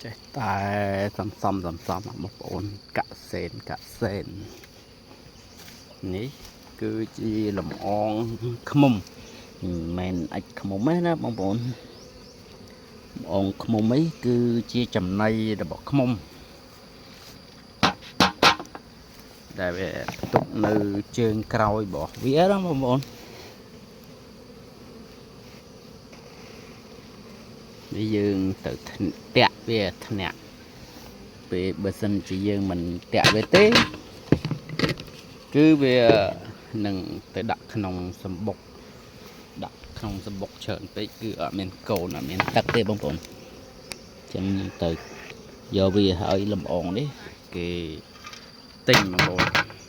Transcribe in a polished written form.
ចេះតែសំសំសំសំបងប្អូនកសិនកសិននេះគឺជាលំអងឃ្មុំមិនមែនអាចឃ្មុំទេណាបងប្អូនលំអងឃ្មុំអីគឺជាចំណីរបស់ឃ្មុំដែលវាផ្ទុកនៅជើងក្រោយរបស់វាណាបងប្អូននេះយើងទៅតាក់វាថ្នាក់ពេលបើសិនជាយើងមិនតាក់វាទេគឺវានឹងទៅដាក់ក្នុងសម្បុកដាក់ក្នុងសម្បុកច្រើនពេកគឺអត់មានកូនអត់មានទឹកទេបងប្អូនអញ្ចឹងយើងទៅយកវាឲ្យលំអងនេះគេទិញបងប្អូន។